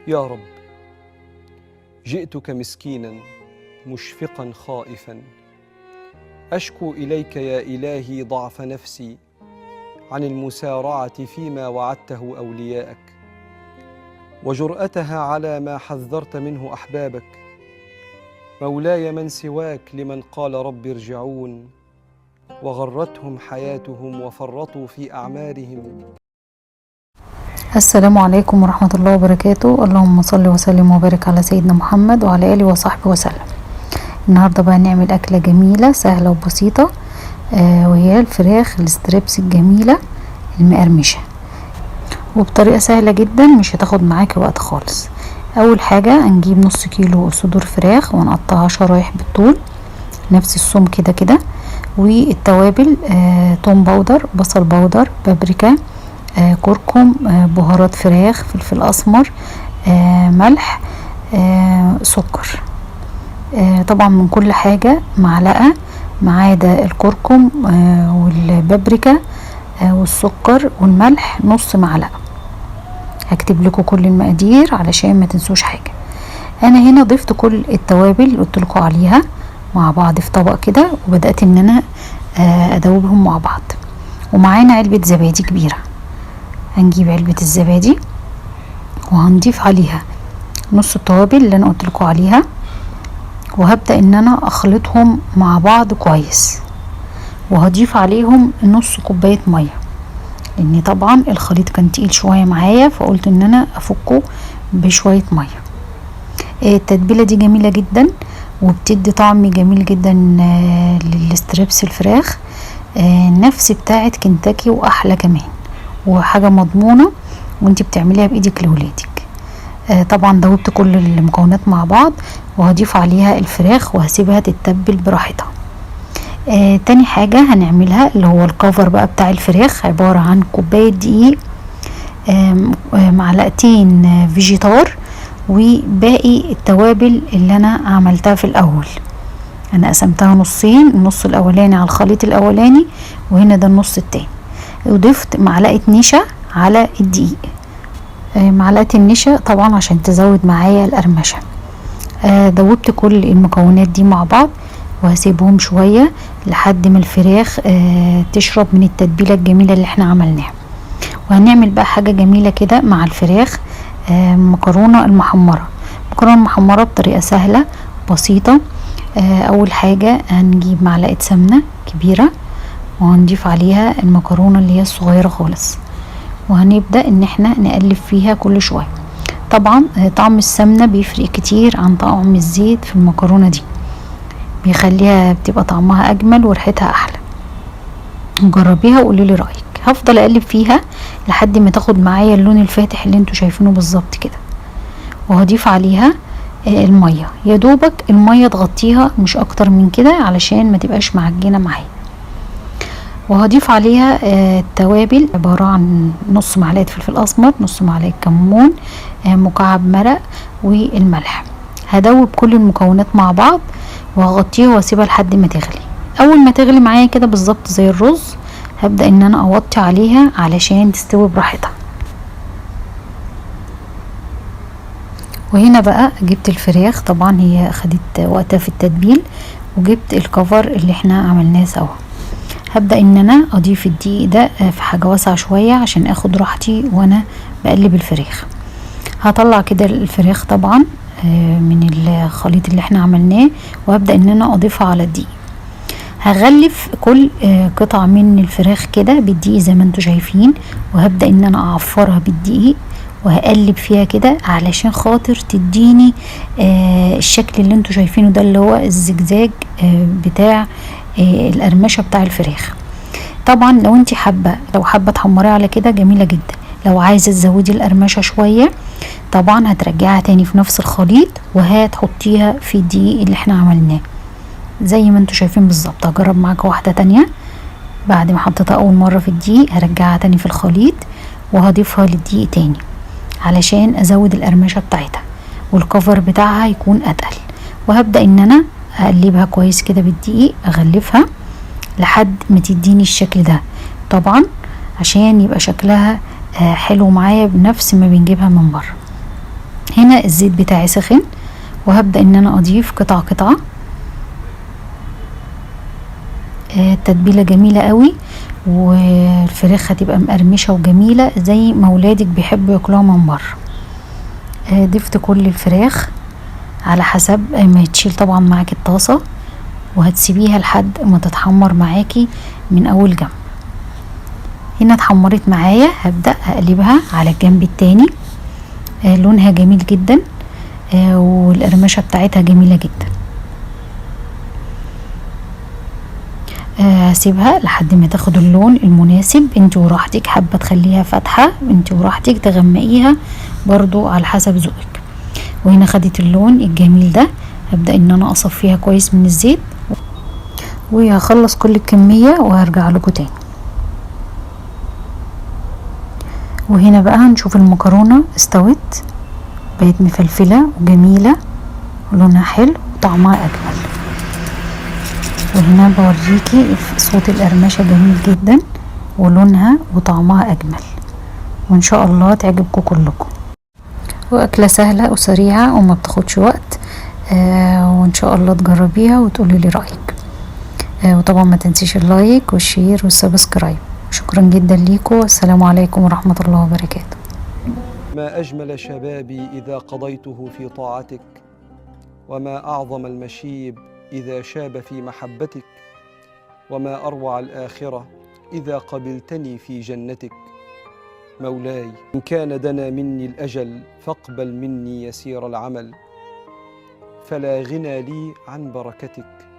يا رب، جئتك مسكينا مشفقا خائفا، أشكو إليك يا إلهي ضعف نفسي عن المسارعة فيما وعدته أولياءك، وجرأتها على ما حذرت منه أحبابك. مولاي من سواك لمن قال رب ارجعون، وغرتهم حياتهم وفرطوا في أعمارهم. السلام عليكم ورحمة الله وبركاته. اللهم صل وسلم وبارك على سيدنا محمد وعلى آله وصحبه وسلم. النهاردة بقى نعمل أكلة جميلة سهلة وبسيطة، وهي الفراخ ال strips الجميلة المقرمشة، وبطريقة سهلة جدا مش هتاخد معاكي وقت خالص. أول حاجة هنجيب نص كيلو صدور فراخ ونقطعها شرايح بالطول نفس السمك كده كده، والتوابل توم powder، بصل powder، بابريكا، كركم، بهارات فراخ، فلفل اسمر، ملح، سكر. طبعا من كل حاجة معلقة، ما عدا الكركم والبابريكا والسكر والملح نص معلقة. هكتب لكم كل المقادير علشان ما تنسوش حاجة. انا هنا ضفت كل التوابل اللي قلت لكم عليها مع بعض في طبق كده، وبدأت ان انا ادوبهم مع بعض. ومعانا علبة زبادي كبيرة، هنجيب علبة الزبادي وهنضيف عليها نص التوابل اللي انا قلت لكم عليها، وهبدأ ان انا اخلطهم مع بعض كويس، وهضيف عليهم نص كوباية مية، لان طبعا الخليط كان تقيل شوية معايا، فقلت ان انا افكه بشوية مية. التتبيلة دي جميلة جدا وبتدي طعم جميل جدا لل strips الفراخ، نفس بتاعة كنتاكي واحلى كمان، وحاجة مضمونة وانتي بتعمليها بايدك لولادك. طبعا دوبت كل المكونات مع بعض، وهضيف عليها الفراخ وهسيبها تتبل براحتها. تاني حاجة هنعملها اللي هو ال cover بقى بتاع الفراخ، عبارة عن كوباية دقيق، معلقتين فيجيتار، وباقي التوابل اللي انا عملتها في الاول. انا قسمتها نصين، النص الاولاني على الخليط الاولاني، وهنا ده النص التاني. وضفت معلقة نشا على الدقيق، معلقة النشا طبعا عشان تزود معايا القرمشة. دوبت كل المكونات دي مع بعض، وهسيبهم شوية لحد ما الفراخ تشرب من التتبيلة الجميلة اللي احنا عملناها. وهنعمل بقى حاجة جميلة كده مع الفراخ، مكرونة المحمرة. مكرونة المحمرة بطريقة سهلة بسيطة. أول حاجة هنجيب معلقة سمنة كبيرة، وهنضيف عليها المكرونة اللي هي الصغيرة خالص، وهنبدأ ان احنا نقلب فيها كل شوية. طبعا طعم السمنة بيفرق كتير عن طعم الزيت في المكرونة دي، بيخليها بتبقى طعمها اجمل وريحتها احلى. جربيها وقولي لي رايك. هفضل اقلب فيها لحد ما تاخد معايا اللون الفاتح اللي انتوا شايفينه بالظبط كده، وهضيف عليها المية، يا دوبك المية تغطيها مش اكتر من كده علشان ما تبقاش معجنه معايا. وهضيف عليها التوابل، عبارة عن نص معلقه فلفل اسمر، نص معلقه كمون، مكعب مرق، والملح. هدوب كل المكونات مع بعض وهغطيها واسيبها لحد ما تغلي. اول ما تغلي معايا كده بالظبط زي الرز، هبدأ ان انا اوطي عليها علشان تستوي براحتها. وهنا بقى جبت الفراخ، طبعا هي خدت وقتها في التتبيل، وجبت الكفر اللي احنا عملناه سوا. هبدأ ان انا اضيف الدقيق ده في حاجة واسعة شوية عشان اخد راحتي وانا بقلب الفراخ. هطلع كده الفراخ طبعا من الخليط اللي احنا عملناه، وهبدأ ان انا اضيفها على الدقيق. هغلف كل قطعة من الفراخ كده بالدقيق زي ما انتوا شايفين، وهبدأ ان انا اعفرها بالدقيق وهقلب فيها كده علشان خاطر تديني الشكل اللي انتوا شايفينه ده، اللي هو الزجزاج بتاع القرمشة بتاع الفراخ. طبعا لو انت حابة، لو حابة تحمريها على كده جميلة جدا. لو عايزة تزودي القرمشة شوية طبعا هترجعها تاني في نفس الخليط وهتحطيها في الدقيق اللي احنا عملناه زي ما انتوا شايفين بالظبط. هجرب معاكم واحدة تانية. بعد ما حطيتها اول مرة في الدقيق هرجعها تاني في الخليط وهضيفها للدقيق تاني علشان ازود القرمشة بتاعتها والكفر بتاعها يكون اتقل. وهبدأ ان انا اقلبها كويس كده بالدقيق، اغلفها لحد ما تديني الشكل ده، طبعا عشان يبقى شكلها حلو معايا بنفس ما بنجيبها من بره. هنا الزيت بتاعي سخن، وهبدأ ان انا اضيف قطعة قطعة. التتبيلة جميلة قوي، والفراخ هتبقى مقرمشة وجميلة زي ما ولادك بيحبوا ياكلوها من بره. ضفت كل الفراخ على حسب ما تشيل طبعا معاكي الطاسة، وهتسيبيها لحد ما تتحمر معاكي من اول جنب. هنا اتحمرت معايا، هبدأ اقلبها على الجنب التاني. لونها جميل جدا، والقرمشة بتاعتها جميلة جدا. هسيبها لحد ما تاخد اللون المناسب. انت وراحتك، حابة تخليها فاتحة انت وراحتك، تغمقيها برضو على حسب ذوقك. وهنا خدت اللون الجميل ده، هبدأ ان انا اصفيها كويس من الزيت، وهخلص كل الكمية وهرجع لكم تاني. وهنا بقى هنشوف المكرونة استوت، بقت مفلفلة وجميلة ولونها حلو وطعمها اجمل. وهنا بوريكي صوت القرمشة جميل جدا، ولونها وطعمها اجمل، وان شاء الله تعجبكم كلكم. واكلة سهلة وسريعة وما بتاخدش وقت، وان شاء الله تجربيها وتقولي لي رأيك. وطبعا ما تنسيش ال like وال share وال subscribe. شكرا جدا ليكم، والسلام عليكم ورحمة الله وبركاته. ما أجمل شبابي إذا قضيته في طاعتك، وما أعظم المشيب إذا شاب في محبتك، وما أروع الآخرة إذا قبلتني في جنتك. مولاي إن كان دنا مني الأجل فاقبل مني يسير العمل، فلا غنى لي عن بركتك.